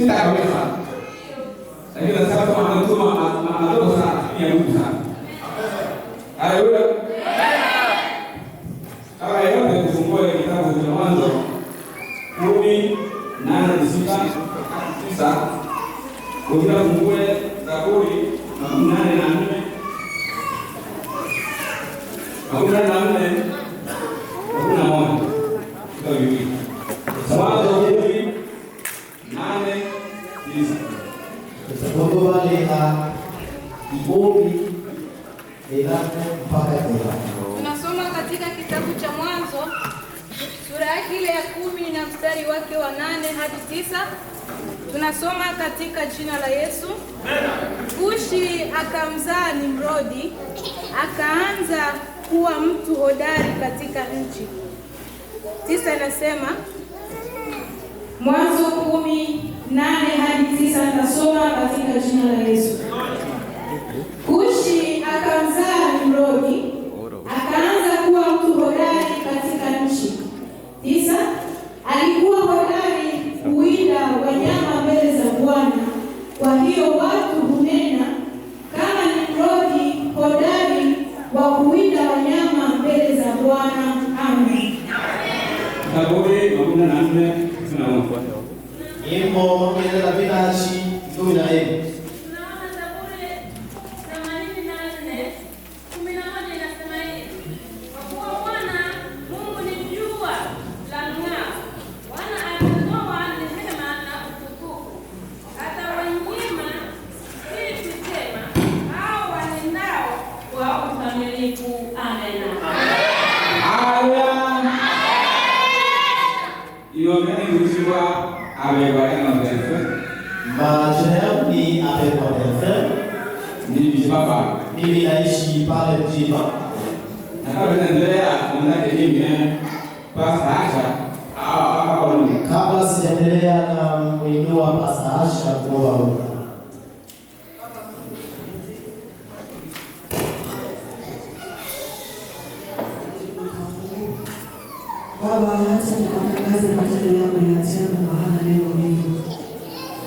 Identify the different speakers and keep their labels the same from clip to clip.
Speaker 1: Sitakawia sana. Lakini sasa kama anatuma madogo sana, ni ya Mungu sana. Haleluya. Kama yote tufungue kitabu cha Mwanzo 10:8 6 9. Wengine wafungue Zaburi 84, 84, 11. Kitabu viwili. Mwanzo 10:8 9.
Speaker 2: Tutakubalika 18 mpaka 9.
Speaker 3: Tunasoma katika kitabu cha Mwanzo sura yake ile ya 10 na mstari wake wa 8 hadi 9. Tunasoma katika jina la Yesu. Kushi akamzaa Nimrodi, akaanza kuwa mtu hodari katika nchi. 9 inasema, Mwanzo 10:8 hadi 9, nasoma katika jina la Yesu. Kushi akamzaa Nimrodi, akaanza kuwa mtu hodari katika nchi. 9, alikuwa hodari kuwinda wanyama mbele za Bwana. Kwa hiyo watu hunena kama Nimrodi, hodari wa kuwinda wanyama mbele za Bwana. Amen.
Speaker 1: Zaburi 44 11.
Speaker 2: Nyimbo 414.
Speaker 4: Tunaona Zaburi 84:11 inasema hivi: kwa kuwa Bwana Mungu ni jua la mng'ao, Bwana atatoa rehema na utukufu, atawanyima kitu chema hao wanendao kwa ukamilifu. Amena.
Speaker 1: Haya. Inomeani kusiwa amebarikiwa na Delphin.
Speaker 2: Majina yangu ni Abel Delphin.
Speaker 1: Ni baba.
Speaker 2: Mimi naishi pale Mjiba.
Speaker 1: Na kabla tuendelea mwenzake mimi Pastor Asha au ni
Speaker 2: Kabla sijaendelea na muinua Pastor Asha kuomba ombi.
Speaker 5: Baba, acha nikutangaze matendo yako ya ajabu, maana neno mengi.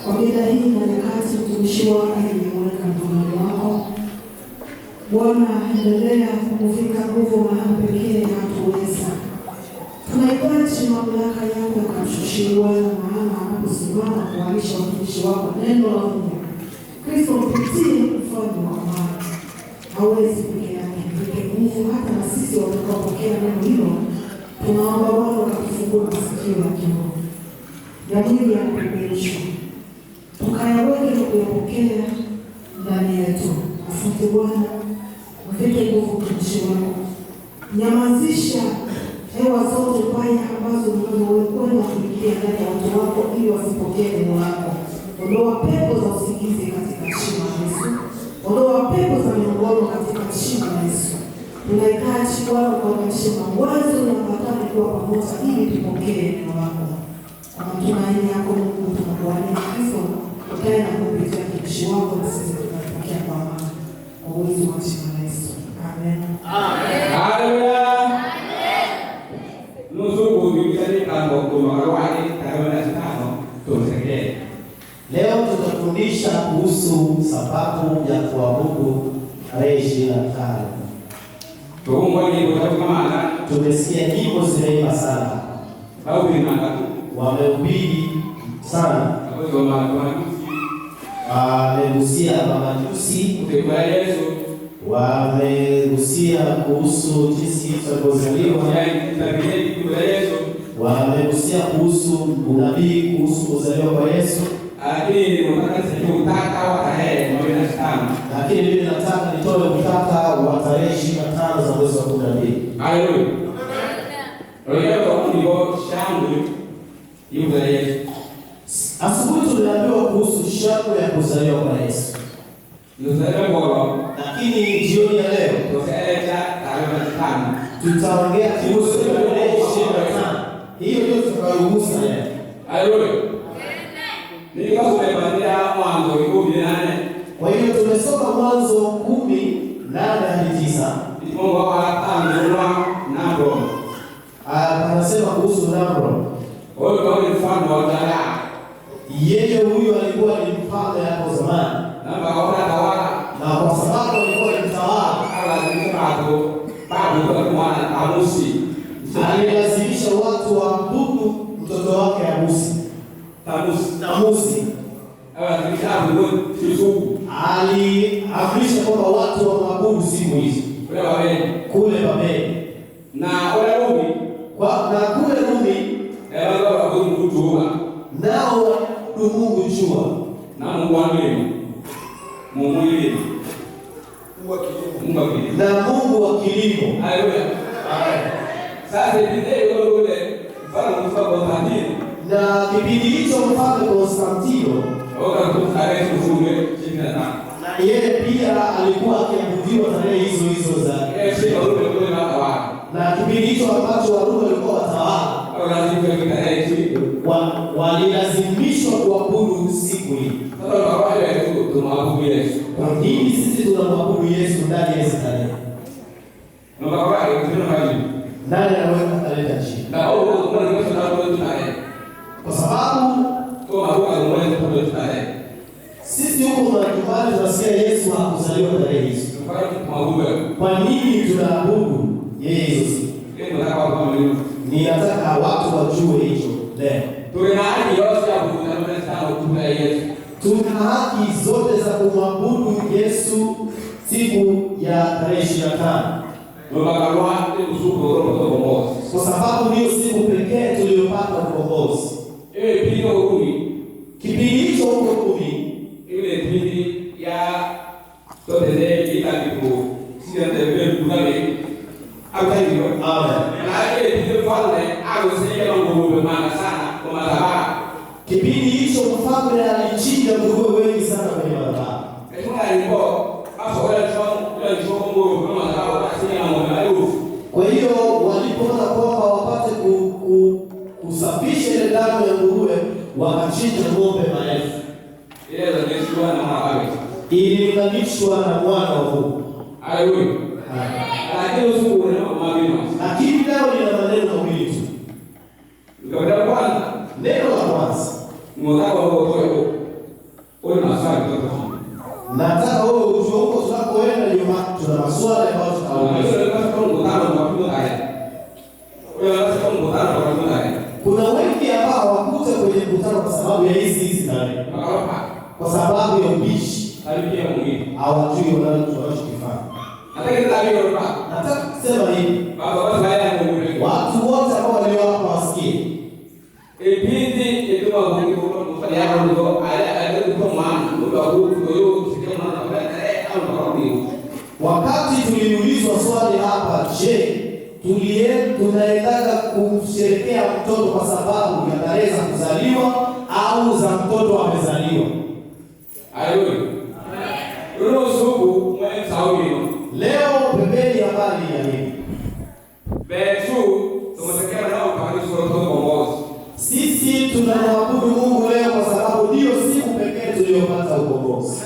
Speaker 5: Kwa mida hii na nyakati, mtumishi wako nimemweka mkononi wako. Bwana, endelea kumuvika nguvu mahali pekee hatuweza. Tunahitaji mamlaka yako yakamshushie Bwana mahala anaposimama kuwalisha watumishi wako neno la Mungu. Kristo, mpitie mfalme wa amani. Hawezi peke yake, mpe nguvu hata na sisi watakaopokea neno hilo. Tunaomba Bwana ukatufungue masikio ya kiroho ya mwili ya kupeperushwa, tukayaweke na kuyapokea ndani yetu. Asante Bwana, mvike nguvu mtumishi wako, nyamazisha hewa zote mbaya ambazo zinazokwenda kuingia ndani ya watu wako ili wasipokee neno lako. Ondoa pepo za usingizi katika jina la Yesu. Ondoa pepo za migogoro katika jina la Yesu. Tunahitaji Bwana kuunganisha mawazo na ambatane kuwa pamoja ili tupokee neno lako. Kwa matumaini yako Mungu, tunakuamini Kristo, ukae na kupitia mtumishi wako na sisi tunapokea kwa amani. Kwa uwezo wa jina la Yesu. Amen.
Speaker 1: Haleluya. Nusu kujulisha kango kwa tarehe 5 tusikie.
Speaker 2: Leo tutafundisha kuhusu sababu ya kuabudu tarehe 25. Tumesikia nyimbo zimeimba sana, wamehubiri sana, wamegusia mamajusi, wamegusia kuhusu jinsi Yesu alivyozaliwa, wamegusia kuhusu unabii kuhusu kuzaliwa kwa Yesu. Lakini mimi nataka nitoe utata wa tarehe 25 za mwezi wa 12.
Speaker 1: Haleluya.
Speaker 2: Asubuhi tuliambiwa kuhusu shangwe ya kuzaliwa kwa Yesu, lakini jioni ya leo tutaongea kuhusu tarehe 25. Hiyo ndio tutakayogusa leo.
Speaker 1: Haleluya. Kwa
Speaker 2: hiyo tumesoma Mwanzo 10:8 hadi 9. Anasema kuhusu Namro. Yeye huyu Alilazimisha watu waabudu mtoto wake Amusi. Tamusi. Aliamrisha kwamba watu waabudu siku hizo kule Babeli. Na kule Rumi nao waabudu Mungu jua
Speaker 1: na Mungu wa
Speaker 2: na Mungu wa kilimo.
Speaker 1: Haleluya. Sasa
Speaker 2: na kipindi hicho mfalme Konstantino na yeye pia alikuwa akiabudiwa tarehe hizo hizo za, na kipindi hicho ambacho Warumi walikuwa watawala walilazimishwa kuabudu siku hii. Kwa nini sisi tunamwabudu Yesu ndani ya hizi tarehe? Nani anaweza kalenda chini? Kwa sababu sisi huko majumbani tunasikia Yesu hakuzaliwa tarehe hizo. Kwa nini tunaabudu yeye hizo siku? Ninataka watu wajue hicho leo. Tuna haki zote za kumwabudu Yesu siku ya tarehe 25. Kwa sababu ndiyo siku pekee tuliyopata ukombozi. Kipindi hicho huko Rumi kipindi hicho mfalme alichinja nguruwe wengi sana kwenye madhabahu. Kwa hiyo walipoona kwamba wapate kusafisha ile damu ya nguruwe, wakachinja ng'ombe maelfu. Ililinganishwa na mwana wa Mungu. Lakini leo nina maneno mawili tu. Neno la kwanza, nataka wewe ujue huko tunakoenda nyuma tuna maswali ambayo tutauliza. Kuna wengi ambao hawakuja kwenye mkutano kwa sababu ya hizi tarehe, kwa sababu ya ubishi, hawajui wanachokifanya. Nataka kusema hivi, watu wote ambao walio hapa wasikie. Wakati tuliulizwa swali hapa, je, tunaendaga kumsherehekea mtoto kwa sababu ya tarehe za kuzaliwa au za mtoto amezaliwa? Leo pembeni habari ya nini? Sisi tunamwabudu Mungu leo kwa sababu ndiyo siku pekee tuliyopata ukombozi.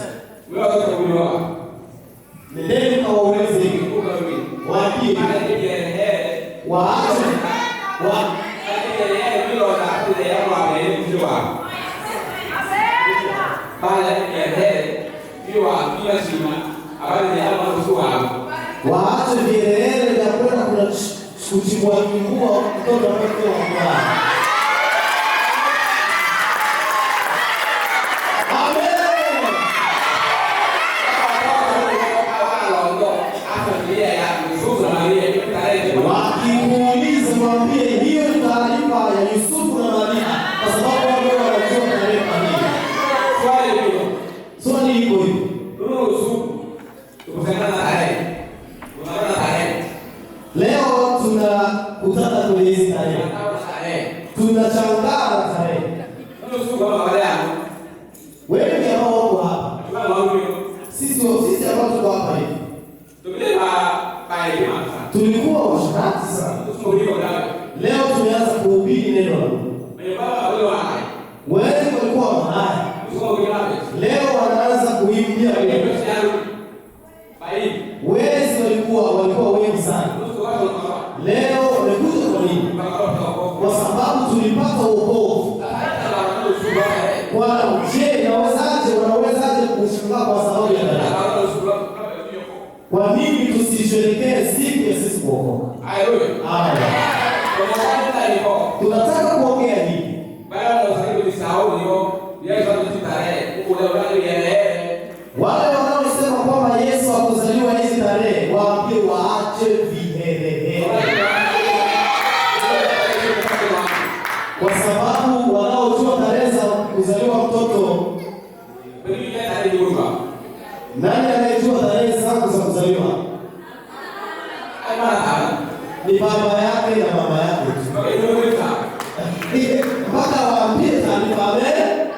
Speaker 2: Nendeni mkawaulize waambie waache waache vielele vya kwenda kuchimbua mtoto wake wa Bwana. Wakikuuliza mwambie hiyo ni taarifa ya Yusufu na Maria, kwa sababu wao wanajua tarehe kamili. Swali liko hivi. Leo tunakutana kwenye hizi tarehe, tunachangaa tarehe. Wengi ambao wako hapa, sisi ambao tuko hapa hivi tulikuwa washarati sana. Leo tumeanza kuhubiri neno la Mungu. Wengi walikuwa malaya, leo wanaanza kuimbia. Wezi walikuwa wengi sana, leo wamekuja. Kwa nini? Kwa sababu tulipata wokovu. Je, wanawezaje kushangaa kwa sababu ya dhambi? Kwa nini tusisherehekee siku ya sisi kuokoka? Amen. Tunataka kuongea hivi. Wale wanaosema kwamba Yesu hakuzaliwa hizi tarehe, waambie waache viherehere. Kwa sababu wanaojua tarehe za kuzaliwa mtoto, nani anayejua tarehe zako za kuzaliwa? Ni baba yake na mama yake. Mpaka waambie taarifa. Amen.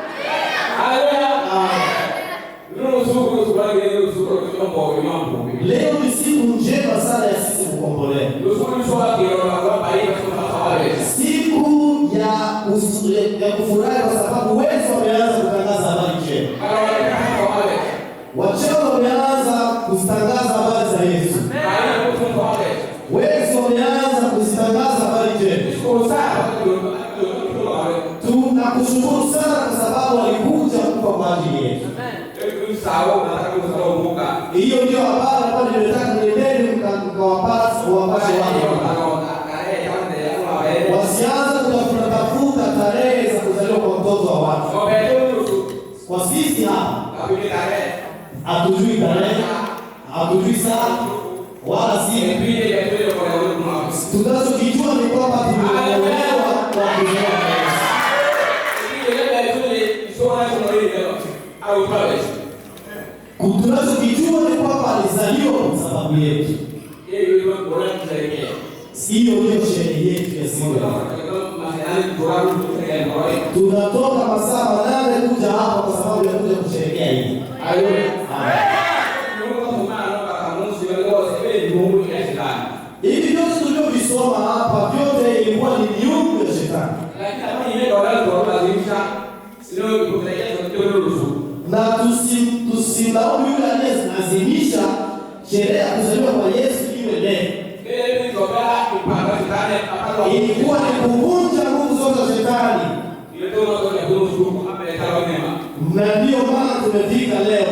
Speaker 2: Leo ni siku njema sana ya sisi kukombolewa. Siku ya kufurahi kwa sababu wewe wameanza kutangaza habari njema. Wachawi wameanza kutangaza habari za Yesu. Wewe wameanza kutangaza habari njema. Tunakushukuru sana kwa sababu walikuja kufa kwa ajili yetu. Hiyo ndio habari ambayo nimetaka niendeni mkawapashe watu. Wasianze kutafuta tarehe za kuzaliwa kwa mtoto wa watu. Kwa sisi hapa hatujui tarehe, hatujui saa wala siku. Tunachokijua ni kwamba tumeokolewa kwa kuzaliwa kwa Yesu. Tunachokijua ni kwamba alizaliwa kwa sababu yetu. Hiyo ndio sherehe yetu ya siku. Tunatoka masaa 8 kuja hapa kwa sababu ya kuja kusherehekea hii. Hivi vyote tulivyovisoma hapa vyote ilikuwa ni miungu ya shetani. Na tusilaumu yule aliyelazimisha sherehe ya kuzaliwa kwa Yesu iwe leo. Ilikuwa ni kuvunja nguvu zote za shetani. Na ndio maana tumefika leo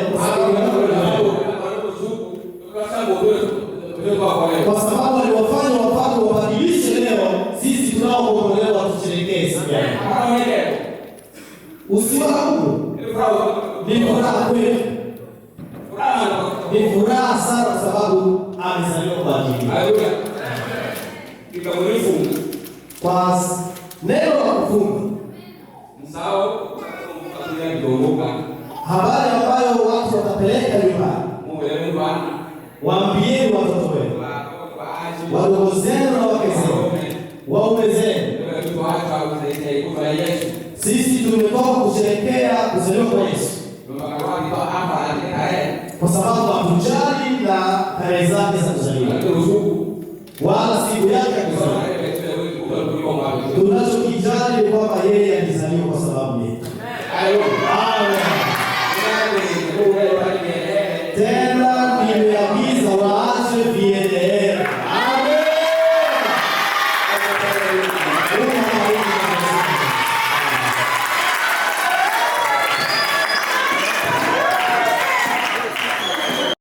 Speaker 2: kwa sababu waliwafanya wapate wabadilishe leo, sisi tunaookolewa tusherehekee siku ya leo. Usiwaumu. Ni furaha kweli. Ni furaha sana kwa sababu amezaliwa kwa ajili. Kwa neno la kufunga, habari ambayo watu watapeleka nyumbani, waambieni watoto wenu, wadogo zenu na wake zenu, waume zenu, sisi tumetoka kusherehekea kuzaliwa kwa Yesu kwa sababu hatujali na tarehe zake za